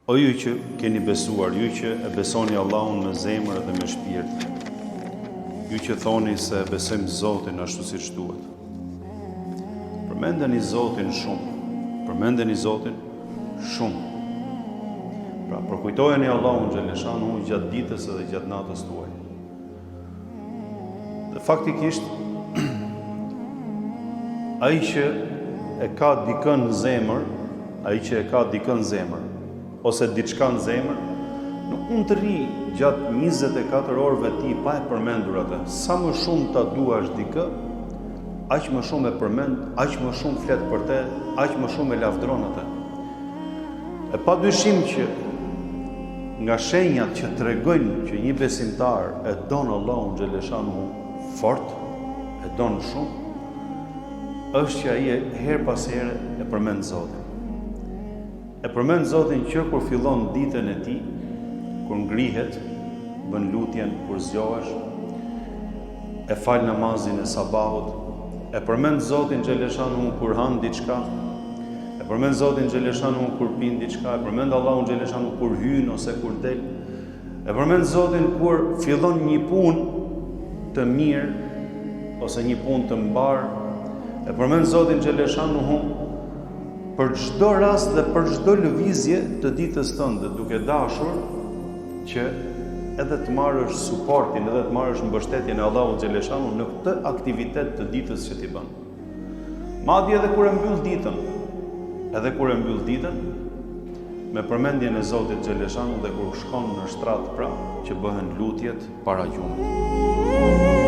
O ju që keni besuar, ju që e besoni Allahun me zemër dhe me shpirt, ju që thoni se e besojmë Zotin ashtu siç duhet. Përmendeni Zotin shumë, përmendeni Zotin shumë. Pra, përkujtojeni Allahun xheleshanuhu gjatë ditës edhe gjatë natës tuaj. Dhe faktikisht, ai që e ka dikën në zemër, ai që e ka dikën në zemër, ose diçka në zemër, nuk mund të rrijë gjatë 24 orëve të tij pa e përmendur atë. Sa më shumë ta duash dikë, aq më shumë e përmend, aq më shumë flet për te, aq më shumë e lavdron atë. E pa dyshim që nga shenjat që tregojnë që një besimtar e don Allahun xheleshanuhu fort, e don shumë, është që ai herë pas here e përmend Zotin. E përmend Zotin që kur fillon ditën e tij, kur ngrihet, bën lutjen kur zgjohesh, e fal namazin e sabahut, e përmend Zotin xheleshanuhu kur han diçka, e përmend Zotin xheleshanuhu kur pin diçka, e përmend Allahun xheleshanuhu kur hyn ose kur del, e përmend Zotin kur fillon një punë të mirë ose një punë të mbarë, e përmend Zotin xheleshanuhu për çdo rast dhe për çdo lëvizje të ditës tënde, duke dashur që edhe të marrësh suportin, edhe të marrësh mbështetjen e Allahut xheleshanuhu në këtë aktivitet të ditës që ti bën. Madje edhe kur e mbyll ditën, edhe kur e mbyll ditën, me përmendjen e Zotit xheleshanuhu dhe kur shkon në shtrat pra, që bëhen lutjet para gjumit.